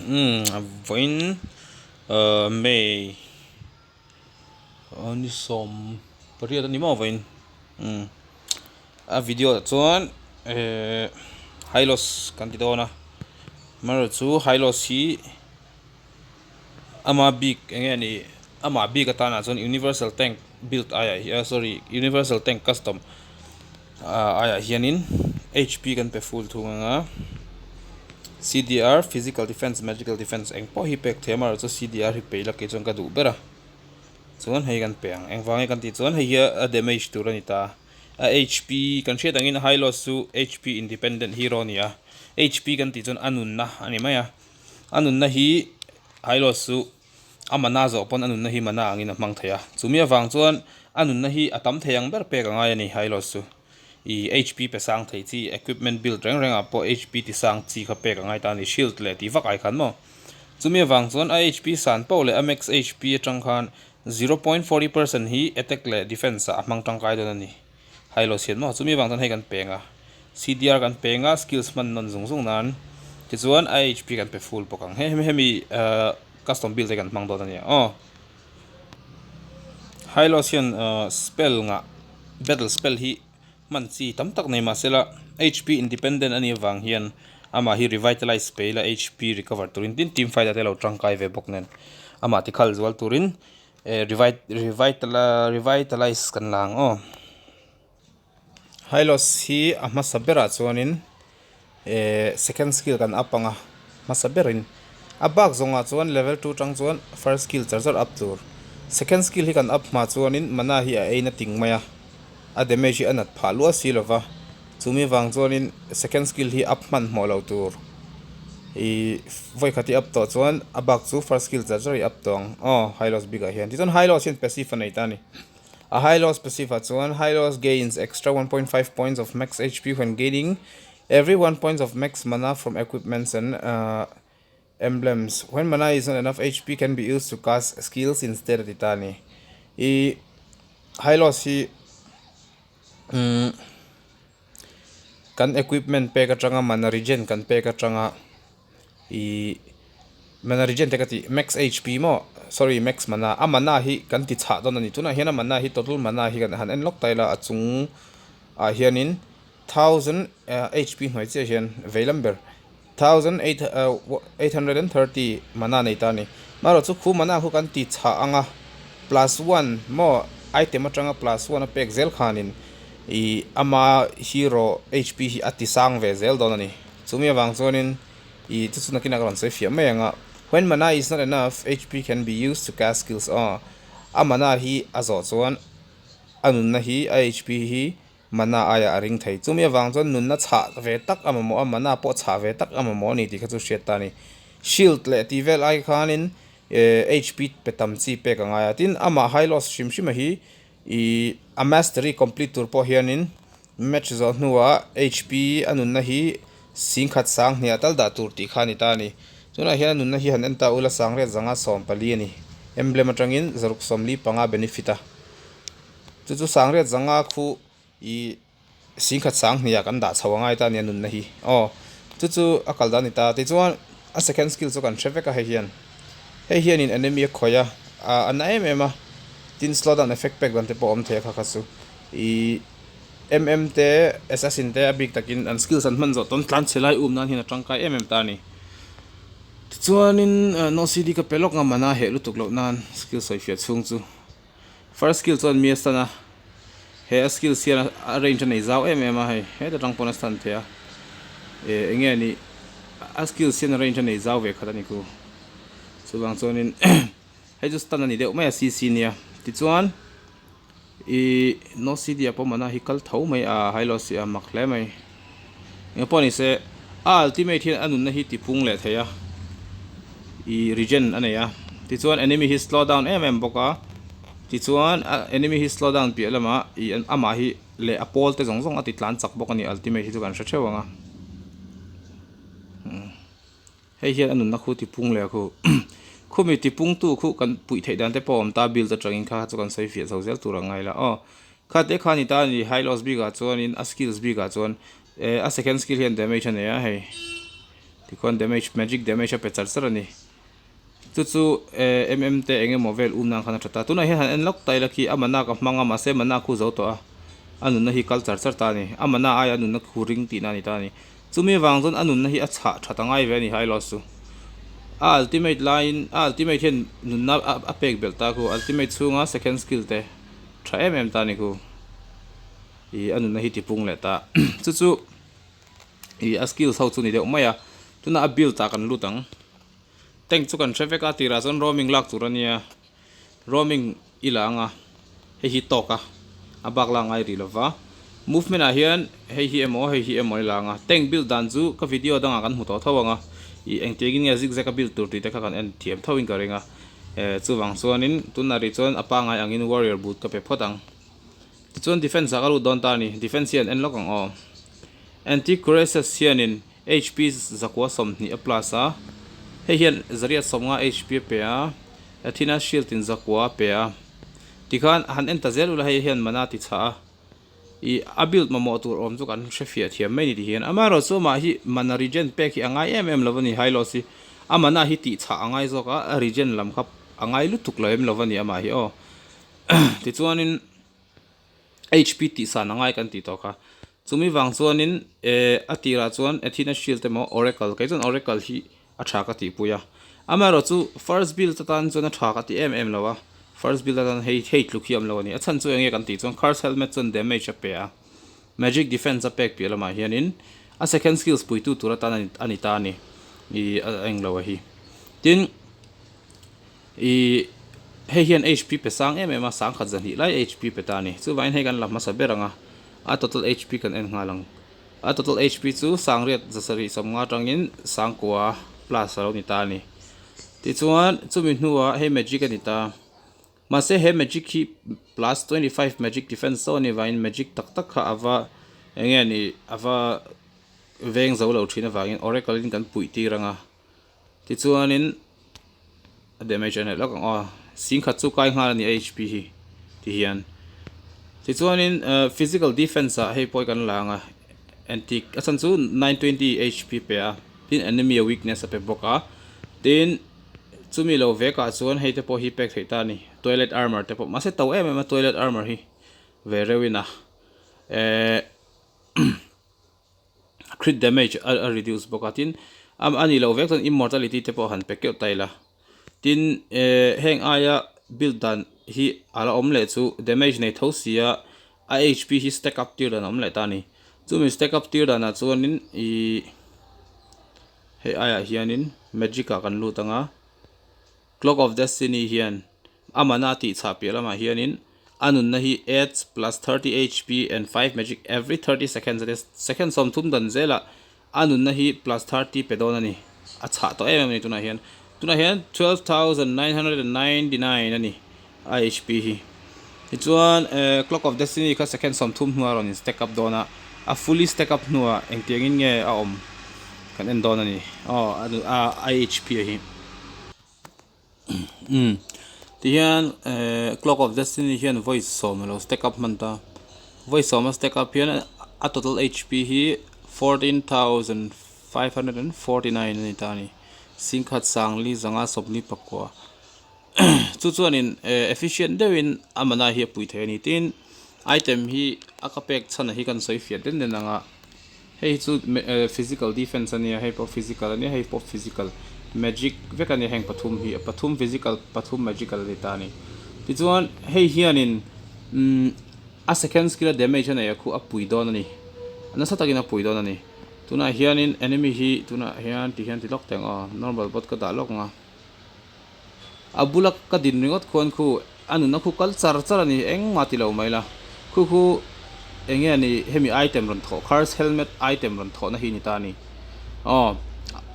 Umm vawiin ahh May ni sawm pariat a ni maw vawiin umm a video ah chuan ehh Hylos kan ti dawn a amaherawhchu Hylos hi ama bik eng nge ni amah bik atana chuan universal tank build aiah hian sorry universal tank custom ah aiah hianin hp kan pe full thung ang a cdr physical defence magical defence eng pawh hi pek theih amaherawhchu cdr hi peih la kei chuan ka duh ber a chuan hei kan pe ang engvang nge kan tih chuan hei hi a damage tur a ni ta a hp kan hriat angin hylos chu hp independent hero a ni a hp kan tih chuan a nunna a ni mai a. A nunna hi Hylos chu a mana zawh pawn a nunna hi mana angin a hmang thei a, chumi avang chuan a nunna hi a tam thei ang ber pek a ngai a ni Hylos chu. I HP pe sang thei chi equipment build reng rengah pawh HP ti sang chi kha pek a ngai ta a ni, shield leh tih vak ai khan maw. Chumi avang chuan a HP san poh leh a max HP atang khan 0.40% hi attack leh defense ah a hmang tangkai dawn a ni. Hylos hian maw chumi avang chuan hei kan peng a CDR kan peng a skills hman nawn zung zung nan tichuan a HP kan pe full bawk ang hemi hemi ahh custom build te kan hmang dawn a nia aw Hylos hian ahh spell ngah battle spell hi hman chi tam tak nei mahsela HP independent a nih avang hian amah hi revitalize pe ila HP recover turin tin team fight ah te lo tangkai ve bawk nen amah tikhal zual turin. Eh revitalize kan la ang aw. Hylos hi a hmasa berah chuanin eh second skill kan up ang a hmasa berin a bak zawngah chuan level two tang chuan first skill char char up tur. Second skill hi kan up hma chuanin mana hi a eina ting mai a, a damage hi a nat phah luah si lova chumi vang chuanin second skill hi up hmanhmawh loh tur. Ih vawi khat i up tawh chuan a bak chu first skill char char i up tawh ang aw Hylos bikah hian tichuan Hylos hian passive a nei ta a ni a Hylos passive ah chuan Hylos gains extra 1.5 points of max hp when gaining every 1 points of max mana from equipments and ahh emblems when mana is not enough hp can be used to cast skills instead a ti ta a ni ih Hylos hi umm. Kan equipment pek atanga mana regen kan pek atanga ihh mana regen te ka tih max hp maw sorry max mana a mana hi kan ti chhah dawn a ni tunah hian a mana hi total mana hi kan han en lawk ta ila a chung ah hianin thousand hp hnuai chiah hian vei lam ber thousand eight 830 mana nei ta a ni marawh chu khu mana khu kan ti chhah ang a plus one maw item atanga plus one a pek zel khanin ih ama hero hp hi a ti sang ve zel dawn a ni chumi avang chuanin ih chu chu nakinah ka rawn sawi fiah mai ang a when mana is not enough hp can be used to cast skills aw a mana hi a zawh chuan a nunna hi a hp hi Mana aiah a ring thei. Chumi avang chuan nunna chhah ve tak a mamawh a, mana pawh chhah ve tak a mamawh a ni tih kha chu hriat ta a ni. Shield leh tih vel ai khanin HP pe tam chi pek a ngai a. Tin, amah Hylos hrim hrima hi ih a mastery complete tur pawh hianin match zawh hnuah HP a nunna hi singkhat sang hniah tal dah tur tih kha a ni ta a ni. Tunah hian a nunna hi han en ta ula sangriat zanga 14 a ni. Emblem atangin zaruk 45 benefit a. Chu chu sangriat zanga khu ih singkhat sang hniah kan dah chho angai ta ania nunna hi aw chu chu a kal dan a ni ta tichuan a second skill chu kan hre vek a hei hian hei hianin enemy a khawih a ah a na em em a tin slow down effect pek dan te pawh a awm thei a kha kha chu ih mm te assassin te a bik takin an skills an hman zawh tawn tlan chhe lai um nan hian a tangkai em em ta a ni tichuanin no cd ka pe lawk ngam a na heh lutuk loh nan skill sawi fiah chhung chu. First skill chuan mi a stun a, he a skills hian a range a nei zau em em a hei heta tang pawn a stun thei a, eh eng nge nih a skills hian a range a nei zau ve khat a ni ku chuvang chuanin hei chu stun a ni deuh mai a cc nia tichuan ih no cd ah pawh mana hi kal tho mai a hailo si a mak hle mai eng pawh ni se a ultimate hian a nunna hi tipung leh thei a ih regen a nei a tichuan enemy hi slow down em em bawk a tichuan a enemy hi slow down piah lamah ih amah hi leh a pawl te zawng zawng a ti tlan chak bawk a ni ultimate hi chu kan hre theuh ang a. Hei hian a nunna khu tipung leh a khu khumi tipungtu khu kan puih theih dan te pawh a awm ta build atangin kha chu kan sawi fiah chho zel tur ang ngai la aw kha te kha ni ta a ni high loss bikah chuanin a skills bikah chuan eh a second skill hian damage a nei a hei Tikhuan damage magic damage a pe char char a ni. Chu chu eh mm te eng emaw vel um nan khan a tha ta. Tunah hian han en lawk ta ila khi a mana ka hmang a mahse mana khu zo tawh a, a nunna hi kal char char ta a ni. A mana aia a nunna khu ring tihna a ni ta a ni. Chumi avang chuan a nunna hi a chhah tha ta ngai ve a ni Hylos chu. A ultimate laiin a ultimate hian nunna a pek belh ta khu ultimate chhunga second skill te tha em em ta a ni khu. Ih a nunna hi tipung leh ta chu chu ih a skills ho chu ni deuh mai a tunah a build ah kan lut ang tank chu kan hre vek a tirah chuan roaming lak tur a nia roaming i la ang a hei hi tawk a a bak la ngai rih lova movement ah hian hei hi emaw hei hi emaw i la ang a tank build dan chu ka video dangah kan hmu tawh tho ang a ih engtiangin nge zigzag a build tur tih te kha kan en thiam tho in ka ring a eh chuvang chuanin tunah rih chuan a pangngai angin warrior boot ka pe phawt ang. Tichuan defense ah ka lut dawn ta a ni. Defense hian en lawk ang aw. Antiquarius hianin HP zakua 20 a plus a. Hei hian zariat 50 HP a pe a. Athena shield in zakua a pe a. Tikhan han en ta zel ula hei hian mana ti chhah a. I a build mamawh tur awm chu kan hre fiah thiam mai ni ti hian. Amaherawhchu chu amah hi mana regen pek hi a ngai em em lo a ni. Hylos hi a mana hi tih chhah a ngai zawk a. A regen lam kha a ngai lutuk lo em lo a ni amah hi aw. Tichuanin HP tih san a ngai kan tih tawh kha. Chumi vang chuanin eh a tirah chuan Athena Shield emaw Oracle kei chuan Oracle hi a tha ka tihpui a. Amaherawh chu first build atan chuan a tha ka ti em em lo a. First build atan hei hei tluk hi a awm lo a ni. A chhan chu eng nge kan tih chuan Curse Helmet chuan damage a pe a. Magic defense a pek piah lamah hianin a second skills puitu tur atan a ni ta a ni. Ih a englo a hi. Tin. Ih, hei hian HP pe sang em em a, sangkhat zahnih lai HP pe ta a ni. Chuvangin hei kan la hmasa ber ang a, a total HP kan en nghal ang. A total HP chu sangriat zasarih 50 atangin sangkua plus a lo ni ta a ni. Tichuan chumi hnuah hei magic a ni ta. Mahse he magic hi plus 25 magic defense chauh a ni vangin magic tak tak kha a va eng nge ni a va veng zo lo thin avangin oracle in kan puih tir ang a. Tichuanin a damage a neih lawk ang aw singkhat chu kai nghal a ni HP hi ti hian tichuanin eh physical defense ah hei pawh hi kan la ang a anti a chhan chu 920 HP pe a tin enemy a weakness a pe bawk a tin chumi lo vek ah chuan hei te pawh hi pek theih ta a ni toilet armor te pawh mahse to em em a toilet armor hi ve reuh in a eh. Crit damage a reduce bawk a tin a nih loh vek chuan immortality te pawh han pe keuh ta ila tin eh heng aia build dan hi a la awm leh chu damage nei tho sia a HP hi stack up tir dan a awm leh ta a ni chumi stack up tir danah chuanin ihh hei aiah hianin magic ah kan lut ang a. Clock of Destiny hian a mana tih chhah piah lamah hianin a nunna hi adds plus 30 HP and 5 magic every 30 seconds a tia, second 30 dan zelah a nunna hi plus 30 pe dawn a ni. A chhah tawh em em a ni tunah hian. Tunah hian 12,999 a ni a HP hi. Tichuan Clock of Destiny kha second 30 hnuah a rawn in stack up dawn a, a fully stack up hnuah engtiangin nge a awm kan en dawn a ni. Aw a HP a hi. Umm tihian eh clock of destiny hian vawi sawm alo stack up hman ta vawi sawm a stack up hian a total HP hi 14,549 a ni ta a ni singkhat sangli zanga 24 chu chuanin eh efficient deuhin a mana hi a pui thei a ni tin item hi a ka pek chhan ah hi kan sawi fiah den den ang a. Hei hi chu physical defense a nia hei pawh physical a nia hei pawh physical magic vek a nia heng pathum hi pathum physical pathum magical a ni ta a ni tichuan hei hianin umm a second skill a damage a neih a khu a pui dawn a ni nasa takin a pui dawn a ni tunah hianin enemy hi tunah hian ti hian ti lawk teh ang aw normal bot ka dah lawk ang a. A bula ka din ringawt khuan khu a nunna khu kal char char a ni, engmah ti lo mai la. Khu khu eng nge ni hemi item rawn thawh, curse helmet item rawn thawhna hi ni ta a ni. Aw,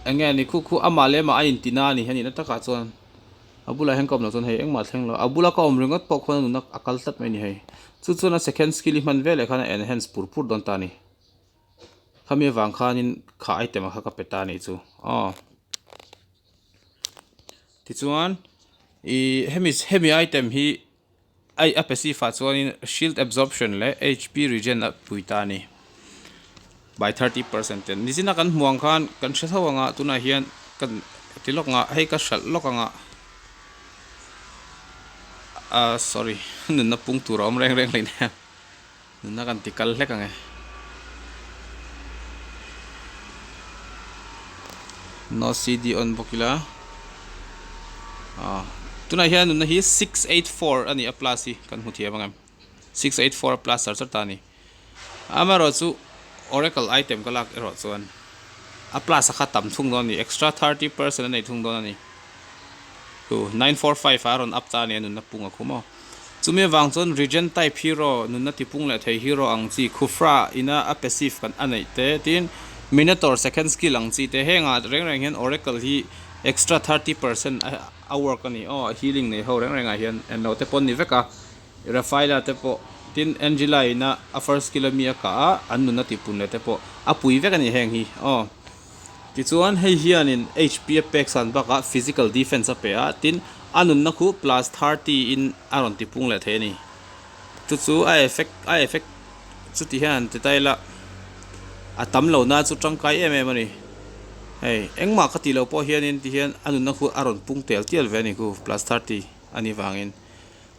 eng nge ni khu khu amah leh amah a inti na a ni, heni na takah chuan a bulah hian ka awm loh chuan hei engmah thleng lo. A bula ka awm ringawt pawh khuan a nunna a kal tlat mai a ni hei. Chu chuan a second skill hi hman veleh khan a enhance pur pur dawn ta a ni. Khami avang khanin kha item a kha ka pe ta a nih chu aw. Tichuan ih hemi hemi item hi ai a passive ah chuanin shield absorption leh HP regen a pui ta a ni. by 30% ten nichina kan hmuh ang khan kan hre tho anga tunah hian kan ti lawk anga hei ka hralh lawk anga ah sorry nunna pung tur a awm reng reng hleinem nunna kan ti kal hlek ang e no cd on bawk ila ah tunah hian nunna hi 684 a ni a plus hi kan hmu thiam ang em 684 a plus char char ta a ni. Amaherawhchu Oracle item ka lak erawh chuan a plus a kha tam thung dawn a ni, extra 30% a nei thung dawn a ni. Chu 945 ah a rawn up ta a ni a nunna pung a khum aw. Chumi avang chuan regen type hero nunna tipung leh thei hero ang chi Khufra ina a passive kan a neih te tin Minotaur second skill ang chi te hengah reng reng hian Oracle hi extra 30% a work a ni aw, healing nei ho reng rengah hian englo te pawn ni vek a. Rafaela te pawh, tin Angela ina a first skill a mi a kah a, an nun a ti pun leh te pawh a pui vek a ni heng hi aw. Tichuan hei hianin HP a pek san bakah physical defense a pe a, tin a nunna khu plus 30 in a rawn ti pung leh thei a ni. Chu chu a effect a effect chuti hian han ti ta ila a tam lo na chu tangkai em em a ni. Hei engmah ka tih loh pawh hianin ti hian a nunna khu a rawn pung tel tial ve a ni khu plus 30 a nih vangin.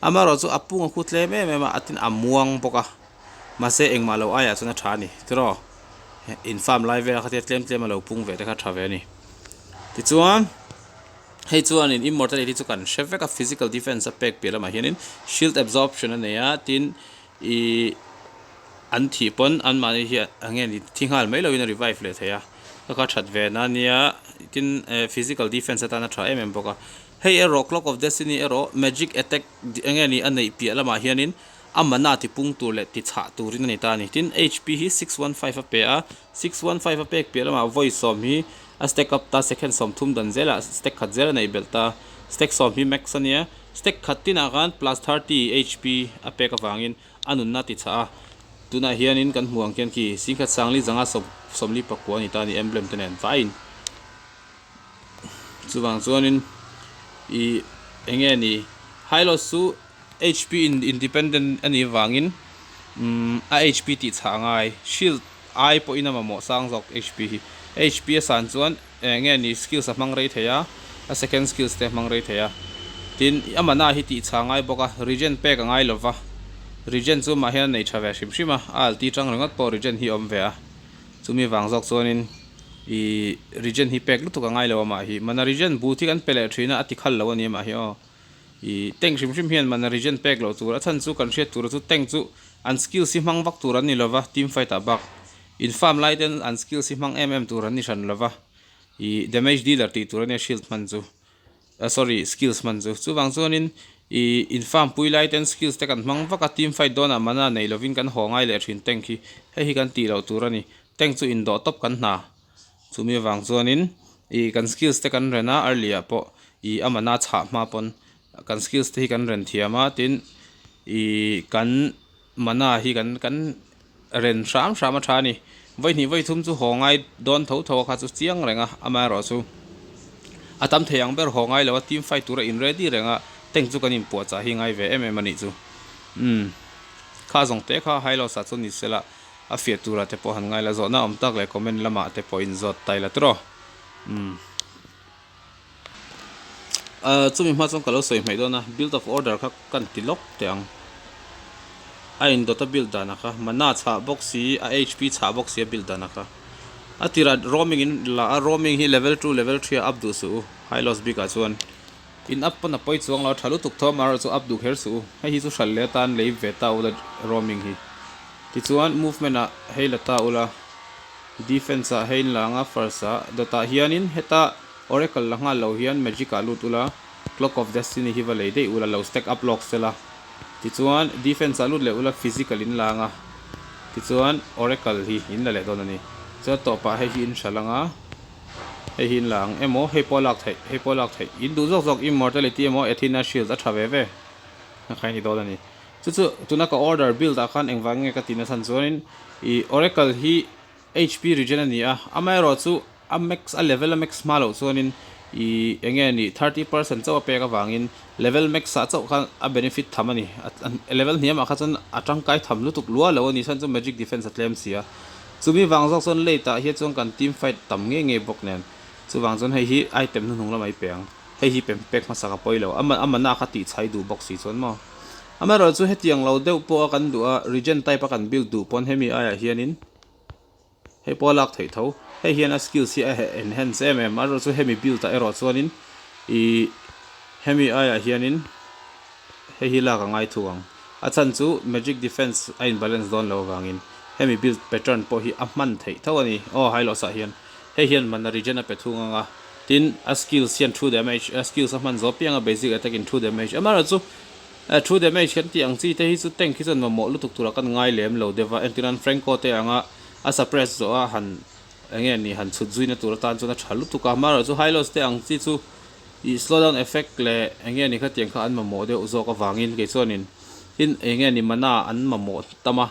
Amaherawh chu a pung a khu tlem em em a, a tin a muang bawk a, mahse engmah lo aiah chuan a tha a ni tiraw, in farm lai vel kha tia tlem tlem a lo pung ve te kha a tha ve a ni. Tichuan hei chuanin immortality chu kan hre vek a, physical defense a pek piah lamah hianin shield absorption a nei a, tin ih an thih pawn anmahni hi eng nge ni thi nghal mai lovin a revive leh thei a, kha kha that ve na ania tin physical defense atan a tha em em bawk a. Hei erawh Clock of Destiny erawh Magic Attack eng nge ni a neih piah lamah hianin a mana ti pung tur leh ti chhah turin a ni ta a ni. Tin, HP hi 615 a pe a, 615 a pek piah lamah vawi sawm hi a stack up ta, second 30 dan zelah stack khat zel a neih belh ta. Stack sawm hi max a nia, stack khat tinah khan plus 30 HP a pek avangin a nunna ti chhah a. Tunah hianin kan hmuh ang khian khi singkhat sangli zanga 44 a ni ta a ni emblem te nen vaiin. Chuvang chuanin ih eng nge ni Hylos chu HP in independent a nih vangin umm a HP tih chhah a ngai shield ai pawhin a mamawh sang zawk HP hi HP a san chuan eng nge ni skills a hmang rei thei a a second skills te a hmang rei thei a tin a mana hi tih chhah a ngai bawk a regen pek a ngai lova regen chu amah hian a nei tha ve hrim hrim a a alti tang ringawt pawh regen hi a awm ve a. Chumi vang zawk chuanin ih region hi pek lutuk a ngai lo amah hi. Mana region but hi kan pe leh thin a, a ti khal lo a ni amah hi aw. Ih tank hrim hrim hian mana region pek loh tur a chhan chu kan hriat tur chu tank chu an skills hi hmang vak tur an ni lova team fight ah bak in farm lai ten an skills hi hmang em em tur an ni hran lova ih damage dealer tih tur a nia shield hman chu. Sorry, skills hman chu. Chuvang chuanin ih in farm pui lai ten skills te kan hmang vak a, team fight dawnah mana nei lovin kan haw ngai leh thin tank hi. Hei hi kan tih loh tur a ni. Tank chu indawh tawp kan hna. Chumi avang chuanin ih kan skills te kan ren a, early ah pawh ih a mana chhah hma pawn kan skills te hi kan ren thiam a, tin ih kan Mana hi kan kan ren hram hram a tha a ni. Vawi hnih vawi thum chu haw ngai dawn tho tho a kha chu chiang reng a, amaherawh chu a tam thei ang ber haw ngai lo a, team fight tura in ready reng a, tank chu kan inpuahchah hi ngai ve em em a nih chu. Umm kha zawng te kha Hylos ah chuan ni sela a fiah turah te pawh han ngai la, zawhna awm tak leh comment lamah te pawh inzawt ta ila tiraw. Umm. Ahh chumi hma chuan ka lo sawi hmaih dawn a build of order kha kan ti lawk teh ang a indawt a build dan a kha mana chhah bawk si a hp chhah bawk si a build dan a kha a tirah roaming in la a roaming hi level 2 level 3 ah up duh suh u high loss bik ah chuan in up pawn a pawi chuang lo a tha lutuk tho amaherawhchu up duh kher suh u hei hi chu hralh leh atan lei ve ta ula roaming hi tichuan movement ah hei la ta ula. Defense ah hein la anga first ah dawtah hianin heta Oracle la nghal lo hian Magic ah lut ula Clock of Destiny hi va lei daih ula lo stack up lawk sela tichuan Defense ah lut leh ula Physical in la anga tichuan Oracle hi in la leh dawn a ni chuan tawpah hei hi in hral anga hei hi in la ang emaw hei pawh a lak theih hei pawh a lak theih in duh zawk zawk Immortality emaw Athena Shield a tha ve ve a kha in ti dawn a ni. Chu chu tuna ka order build ah khan engvang nge ka tih na chhan chuanin ih Oracle hi HP regen a ni a, amaherawh chu a max a level a max hma loh chuanin ih eng nge ni 30% chauh a pek avangin level max ah chauh khan a benefit tham a ni, level hniam ah kha chuan a tangkai tham lutuk lua lo a ni chhan chu magic defense a tlem si a. Chumi vang zawk chuan late ah hian chuan kan team fight tam ngei ngei bawk nen chuvang chuan hei hi item hnuhnung lamah i pe ang. Hei hi pek hmasa ka pawi lo. A a mana kha tih chhai duh bawk si chuan maw. Amaherawhchu hetiang lo deuh pawh a kan duh a regen type a kan build duh pawn hemi aiah hianin hei pawh a lak theih tho. Hei hian a skills hi a enhance em em. Amaherawhchu hemi build ah erawh chuanin ih hemi aiah hianin hei hi lak a ngai thuk ang. A chhan chu magic defense a in balance dawn lo avangin hemi build pattern pawh hi a hman theih tho a ni. Aw Hylos ah hian hei hian mana regen a pe thung ang a. Tin, a skills hian true damage, a skills a hman zawh piang a basic attack in true damage. Amaherawhchu, true damage kan tih ang chi te hi chu tank hi chuan mamawh lutuk turah kan ngai lem lo deuh a. Entirnan Franco te anga a suppress zawh a han eng nge ni han chhut zuina tur atan chuan a tha lutuk a. Amaherawhchu Hylos te ang chi chu ih slow down effect leh eng nge ni khatiang kha an mamawh deuh zawk avangin kei chuanin tin eng nge ni mana an mamawh tam a,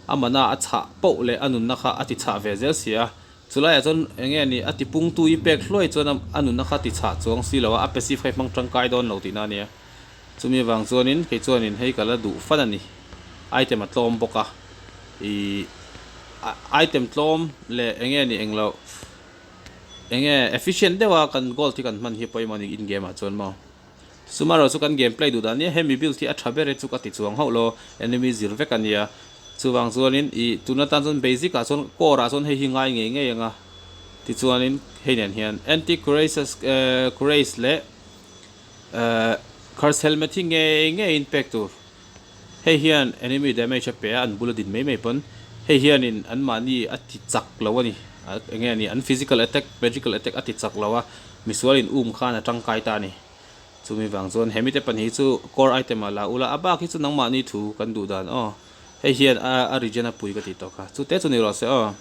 a mana a chhah poh leh a nunna kha a ti chhah ve zel si a. Chulaiah chuan eng nge ni a tipungtu i pek hluai chuan a nunna kha ti chhah chuang si lo a, a passive kha i hmang tangkai dawn lo tihna a nia. Chumi avang chuanin kei chuanin hei ka la duh fan a ni. Item a tlawm bawk a, ih item tlawm leh eng nge ni eng loh eng nge efficient deuh a kan gold hi kan hman hi pawimawh a ni in game ah chuan maw. Sumaro chu kan game play duh dan nia, hemi build hi a tha ber e chu ka ti chuang hauh lo, enemy zir vek a nia. Chuvang chuanin ih tun atan chuan basic ah chuan core ah chuan hei hi ngai ngei ngei ang a, tichuanin hei nen hian anti craces eh craze leh eh curse helmet hi ngei ngei in pek tur. Hei hian enemy damage a pe a, an bula din mai mai pawn hei hianin anmahni a ti chak lo a ni, eng nge ni an physical attack magical attack a ti chak lo a, misual in um khan a tangkai ta a ni. Chumi vang chuan hemi te pahnih hi chu core item ah la ula, a bak hi chu nangmahni thu kan duh dan aw. Hei hian a a regen a pui ka tih tawh kha, chute chu ni rawh se aw.